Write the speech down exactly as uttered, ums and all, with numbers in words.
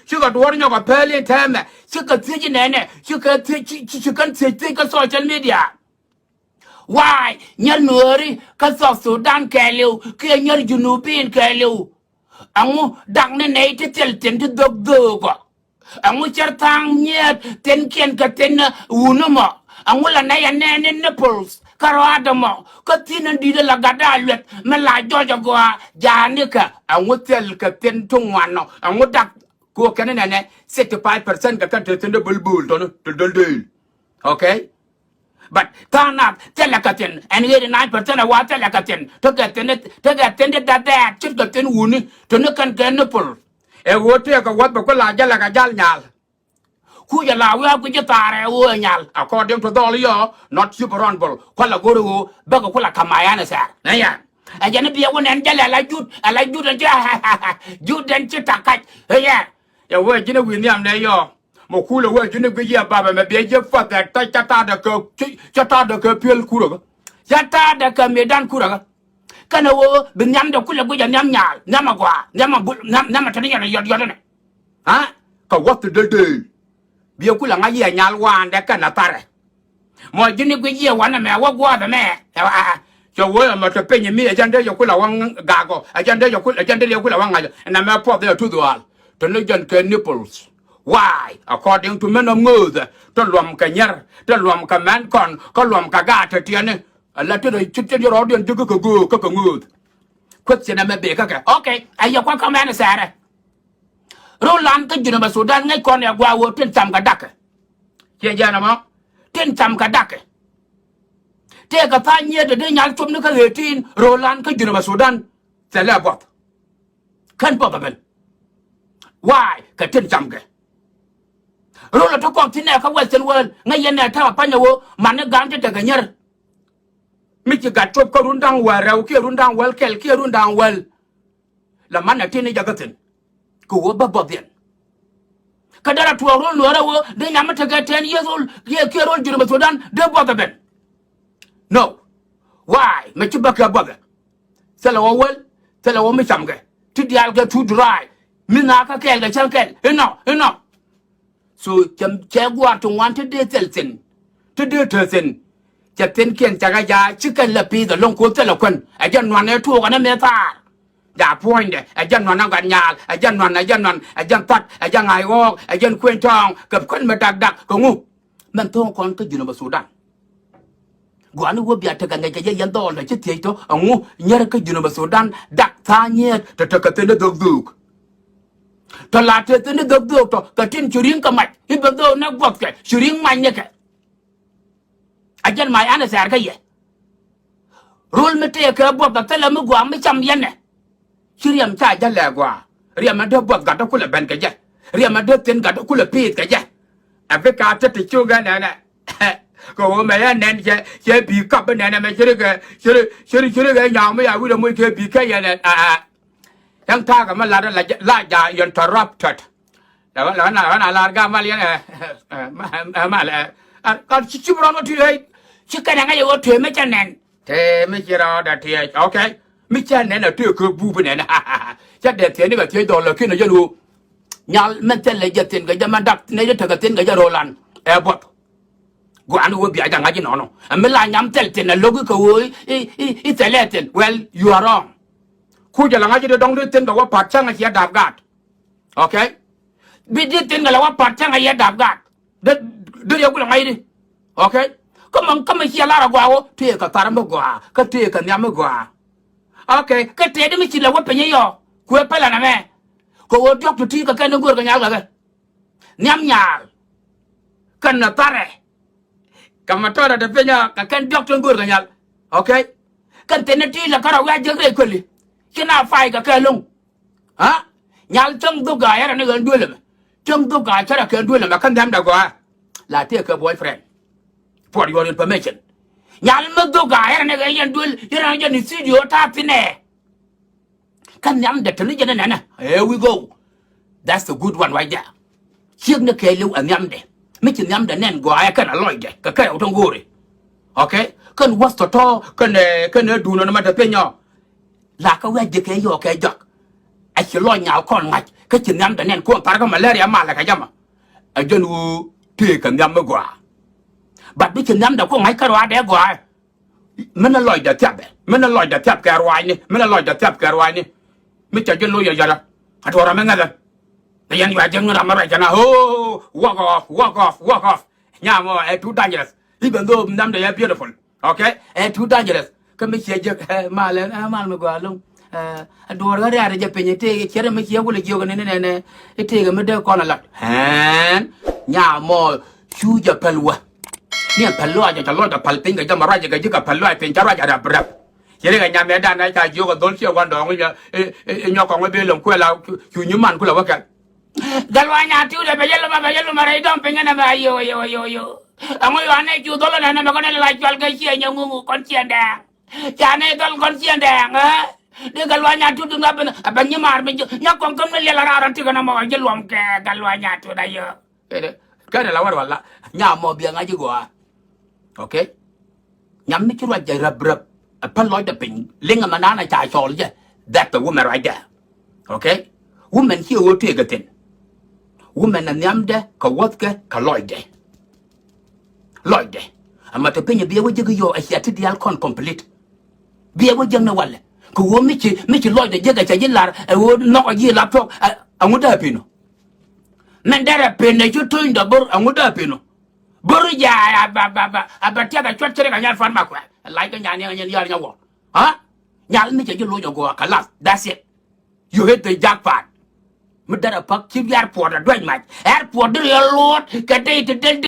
Cikɛ duɔ̱ɔ̱r nyɔk a pɛl in tɛmɛ. Cikɛ thiec inɛnɛ. Cikɛ thiec, ci, ci, ci kɛn thiec, thiec kä social media. Why? Nyɛr Nuääri kä South Sudan kɛɛliw kiɛ nyɛr Junubin kɛɛliw. Ɛŋu dak ni nɛy ti thil thi̱n ti dhok dhookɔ? Ɛŋu cär tha̱a̱ŋ nyiet thi̱nkiɛn kɛ thi̱n wuni mɔ? Ɛŋu la nɛy ɛ nɛɛni nipples kä rɔaadɛ mɔ? Kä thi̱n in di̱i̱t ɛ la gatda lueth mi la jɔc ɛ gɔaa ja̱a̱nikɛ. Ɛŋu thil kɛ thi̱n ti ŋuan nɔ? Ɛŋu dak kɛ ɣöö kɛn inɛnɛ sixty five percent kɛ kɛn te thi̱n dee böl bööl tɔ̱ni te döl dööl. Okay? But tha̱a̱ŋ nath thilɛ kɛ thi̱n, ɛn eighty nine percent ɛ wa thilɛ kɛ thi̱n. Tekɛ thi̱n, tekɛ thi̱n ti dädhɛɛt ce̱tkɛ thi̱n wuni, toni kɛn kɛ nipple. Ɛ ɣöö tëëkɛ wäth bɛ ku la jälɛ kɛ jal nyal. Kucɛ la wi̱i̱ a guic ji̱ thaarɛ ɣöö ɛ nyal, according to dhɔl yɔ, not super honorable. Kualɛ go̱r ɣöö bäkɛ ku la ka̱m a yɛn ɛ sɛr. Nɛ yɛn. Ɛ jɛn i̱ biɛ wä nɛn jälɛ ala jut, ala jut ɛn ci, jut ɛn ci tak kac. Ɛ yɛn. Yɛ wee ji̱n ɛ wi̱i̱ nhiam nɛ yɔ. Mɛ kulɛ wee ji̱n ɛ guic yɛ bapɛ mɛ biɛ ji̱ fuath ɛ tɔ̱ ca ta̱a̱dɛ kɛ, ca ta̱a̱dɛ kɛ piël kurä kä. Ca ta̱a̱dɛ kɛ mëëdan kurä kä. Kɛnɛ ɣöö bi nhiamdɛ kulɛ guic ɛ nhiam nyaal, nhiam a gɔaa, nhiam a bul, nhiam, nhiam a te ni yɔt yɔt yɔt inɛ. Ha? Kɛ wäth ti dee dee. Biɛ kulɛ ŋa̱c yɛ nyal waandɛ kɛnɛ tharɛ. Mɔ ji̱n i̱ guic yɛ wanɛ mɛ wä gua̱a̱th ɛmɛ. Ɛ, a, a, cɛ wee ɛmɔ te piny mi ɛ jɛn dee yɛ kulɛ wä gakɔ, ɛ jɛn dee yɛ kulɛ, ɛ jɛn dee yɛ kulɛ wä ŋa̱cɔ. Ɛnɛ mɛ puɔth ɛ tuth wal. Te ni jɛn kɛ nipples. Why? According to mɛn ɔm ŋööthɛ. Te luɔm kɛ nyɛr, te luɔm kɛ mɛn kɔn, kä luɔm kɛ gaat te tiɛni. Ala te rɛy cit cit yɛ rɔɔdiɛn ji̱ kä kɛ göök kä kɛ ŋööth. Question ɛmɛ bee kä kɛ. Okay, ɛ yɛ kua̱ kä mɛn sɛɛrɛ. Ro̱o̱lan kä Junubä Sudan ŋäc kɔn ɛ gua̱a̱ ɣöö tin cam kɛ dakɛ. Ciɛ jɛn ɛmɔ tin cam kɛ dakɛ. Tëëkɛ tha̱a̱ŋ nyiet dee nyal cop ni kä ɣëë tin ro̱o̱lan kä Junubä Sudan. Thilɛ buɔth. Kän buɔth ɛ ben. Why? Kɛ tin camkɛ. Ro̱o̱l ɛ tɔ̱ kɔk thi̱n ɛ kä Western world ŋäc yɛn ɛ ta̱a̱ pa̱ny ɛ ɣöö man ni ga̱a̱ŋ ti tekɛ nyär. Mi ci gat cop kä run da̱ŋ wäl rɛw kiɛ run da̱ŋ wäl kɛl kiɛ run da̱ŋ wäl. La man ɛ tin ni jakä thi̱n. Kɛ ɣöö bä buɔth yɛn. Kä derɛ tuɔɔk ro̱l Nuäärä ɣöö dee nyam mi tekɛ ten years old kiɛ kiɛ ro̱l Junubä Sudan dee buɔth ɛ ben. No. Why? Mɛ ci bä kɛ buɔth ɛ. Thilɛ wä wäl, thilɛ wä mi camkɛ. Ti diaal kɛ too dry. Mi nhaakä kɛɛl kɛ cäŋ kɛl. Inɔ, inɔ. So cɛ, cɛ gua̱a̱r ti ŋuan ti dee thil thi̱n. Ti dee te thi̱n. Cɛ thi̱nkiɛn cakɛ ja̱a̱ ci kɛn lɛ pi̱i̱th ɛlɔ̱ŋ ko̱ thilɛ kuän. Ɛ jɛn nuan ɛ tuɔɔk ɛn ɛ mëë thaar. Ja̱a̱ puɔ̱nydɛ ɛ jɛn nuan ɛ gat nyaal ɛ jɛn nuan ɛ jɛn nuan ɛ jɛn thuat ɛ jɛn ŋa̱c ɣɔɔk ɛ jɛn kuëny tɔ̱ɔ̱ŋ kɛ kuän mi dak dak kɛ ŋu. Mɛn tho̱o̱ŋ kɔn kä Junubä Sudan. Gua̱a̱ni wä bia tekɛ ŋäc kɛ jɛ yɛn dhɔɔl tɔ ci thiec tɔ ɛŋu nyɛrɛ kä Junubä Sudan dak tha̱a̱ŋ nyiet tɔ tekɛ thi̱n di dhok dhok. Tɔ la te thi̱n di dhok dhok tɔ kɛ tin cu ri̱ŋ kɛ mac i̱ bɛ dhok nɛ guɔthkɛ cu ri̱ŋ mac nikɛ. A jɛn mac an ɛ thɛɛr kä yɛ. Rol mi tëëkɛ buɔth a thilɛ mi gua̱a̱ mi cam yɛnɛ. Ci riɛm ca jälɛ gɔaa. Riɛm a dee buɔth gat a kulɛ ben kɛ jɛ. Riɛm a dee thi̱n gat a kulɛ pi̱i̱th kɛ jɛ. A bi ka te ti cuk ɛnɛnɛ. Kɛ ɣöö mɛ yɛ nɛn cɛ, cɛ bi kap bi nɛnɛ mɛ ci ri kɛ, ci ri, ci ri, ci ri kɛ nyaam mi ya wi̱cdɛ moc kɛ bi kɛ yɛ nɛn. A, a. Yɛn ta̱a̱ kɛ mi lat la, la ja interrupted. La, la, la, la, la, la, lar ga mal yɛn, ɛ, ɛ, ma, ɛ, mal, ɛ, ɛ, ka ci, ci bi rɔn wä ti, ɛ, ci kɛn ɛ ŋa̱c ɛ wä tëë mi cɛ nɛn. Tëë mi ci rɔɔdɛ tiɛɛc, okay. Mi cä nɛn a tëë kä bup nɛn. Cä dee thiɛn ni kɛ thiec dhɔl lakin a jɛn ɣöö nyal mɛn thilɛ jɛ thiɛn kɛ jɛ mɛn dak nɛy ti tekɛ thiɛn kɛ jɛ ro̱o̱lan. Ɛ buɔth. Gua̱a̱n ɣöö bia jɛ ŋa̱c inɔnɔ. Ɛ mi la nyam thil thiɛn a lo̱k i̱ kɛ ɣöö i̱, i̱, i̱ thilɛ thiɛn. Well, you are wrong. Kucɛ la ŋa̱c i̱ ti dɔ̱ŋ ti thiɛn kɛ wä pa̱t cäŋ a ciɛ dap gaat. Okay? Bi di thin kɛ la wa pat cäŋ a yɛ dap gaat. Dee, dee yɛ gulɛ ŋa̱c di. Okay? Kä mɔ, kä mɔ ciɛ lar a gɔaa wä tëë kɛ thar mi gɔaa kä tëë kɛ nhiam mi gɔaa. Okay? Kä tëë di mi ci la wä piny yɔ kuɛ pälɛ nɛ mɛ. Kɛ ɣöö diɔ̱k ti ti kɛ kɛn ni go̱o̱r kɛ nyal kɛ kɛ nhiam nyaal. Kɛn ni tharɛ. Kɛ mɛ tɔɔdɛ te piny a kɛ kɛn diɔ̱k tin go̱o̱r kɛ nyal. Okay? Kɛn thin ni ti la kärɔ wiaa jek rɛy köli. Ci na fay kɛ kɛ lo̱ŋ. Ha? Nyal cäŋ dhuk ga̱a̱c ɛ rɛn ni ɣän duel ɛmɛ. Cäŋ dhuk ga̱a̱c cärɛ kɛ duel ɛmɛ kä nhiamdɛ gɔaa. La tëë kɛ boyfriend. For your information. Nyal mi dhuk ga̱a̱c ɛ rɛn ni ɣän yɛn duel, yɛn rɛn yɛn studio ta̱a̱ thinɛ. Kä nhiamdɛ te ni jɛn ɛ nɛnɛ. Here we go. That's a good one right there. Ciek ni kɛɛliw ɛ nhiamdɛ. Mi ci nhiamdɛ nɛn gɔaa ɛ kɛn a lɔcdɛ kɛ kɛɛw tin go̱o̱ri. Okay? Kɛn wäth tɔ̱tɔ̱ kɛn ɛ, kɛn ɛ duundä ni ma te piny ɔ. La kä wi̱i̱ a ji̱ kɛ yɔɔk kɛ jɔak. A ci lɔc nyal kɔn ŋa̱c Kä ci nhiamdɛ nɛn kuɔn tharkä malaria malɛ kɛ jama. Ɛ jɛn ɣöö tëëkɛ nhiam mi gɔaa. But bi ci nhiamdɛ kuɔn ŋa̱c kä ruaadɛ gɔaa. Min ɛ lɔcdɛ thiapɛ, min ɛ lɔcdɛ thiap kɛ ruaacni, min ɛ lɔcdɛ thiap kɛ ruaacni. Mi cɛ ji̱ loc ɛ yɛlɛ a tuɔrɛ mi ŋäthɛ. Ɛ yɛn yuac ji̱ ŋun ram mi ruac kɛn a hoo, walk off, walk off, walk off. Nyamɔ ɛ too dangerous. Even though nhiamdɛ yɛ beautiful. Okay? Ɛ too dangerous. Kä mi ciɛ jek ɛ mal ɛ mal mi gɔaa loŋ. Ɛ duɔr ɣä riaat jɛ piny ɛ tëëk ciɛt ɛ mi ciɛ wulɛ jiök ɛ ni ni nɛnɛ. Ɛ tëëk ɛ mi dee kɔn ɛ lat. Ɛn nyamɔ cu jɛ päl wä. Ni ɛ päl luaac ɛ cɛ lɔcdɛ päl piny kɛ jɛ ma ruac ɛ kɛ ji̱ kɛ päl luaac piny cɛ ruac ɛ rap rap. Ci rik ɛ nyam ɛ dan ɛ ca jiök ɛ dhol ciɛ gua̱n dɔɔŋ inyɔ inyɔ kɔŋ ɛ bi lom kuɛl a cu nyi man kulɛ wä kɛl. Gal wa nya tiw dɛ bɛ yɛ lom a bɛ yɛ lom a rɛy dɔm piny ɛn ɛ bɛ yo yo yo yo. Ɛŋu yɔ anɛ cu dhol ɛn ɛn ɛ bɛ kɔn ɛ la cual kɛ ciɛ nyɛ ŋuŋu kɔn ciɛ dɛɛŋ. Ca nɛ dhɔl kɔn ciɛ dɛɛŋ ɛ. Di gal wa nya tiw di ŋa ben a bɛ nyi maar mi nya kɔŋ kɛm ni liɛl a raar ɔn tikɛ nɔmɔ ji̱ luɔm kɛ gal wa nya tiw da yɛ. Kɛn ɛ la wɛr wala nya mɔ biɛ ŋa̱c i̱ gɔaa. Okay. Nyam mi ci ruac jɛ rap rap ɛ pän lɔcdɛ piny liŋ ɛmɛ naan ɛ ca cɔɔl jɛ. That the woman right there. Okay. Woman ci ɛ ɣöö tëëkɛ thi̱n. Woman ɛ nhiamdɛ kɛ wäthkɛ kɛ lɔcdɛ. Lɔcdɛ ɛmɛ te piny ɛ biɛ wä ji̱ kɛ yɔɔ ɛ cia ti diaal kɔn complete. Biɛ wä jiäkni walɛ kɛ ɣöö mi ci mi ci lɔcdɛ jiäk ɛ cɛ ji̱ lar ɛ ɣöö nhɔk ɛ ji̱ lap thuɔ̱k. Ɛŋu dee a pi̱n ɔ? Mɛn derɛ pi̱n ɛ cu tuny dɔ bor ɛŋu dee a pi̱n ɔ? Bor jɛ a ba ba ba a ba tiath a cuɔt cɛ rik a nyal fan ma kuɛ. Lac kɛ nyani ɛ nyɛn yar nyɛ wɔ. Ha? Nyal mi cɛ ji̱ loc ɛ gɔaa kɛ lath. That's it. You hit the jackpot. Mi derɛ pak ci airport a duec mac airport di riɛl luɔt kɛ tey ti del.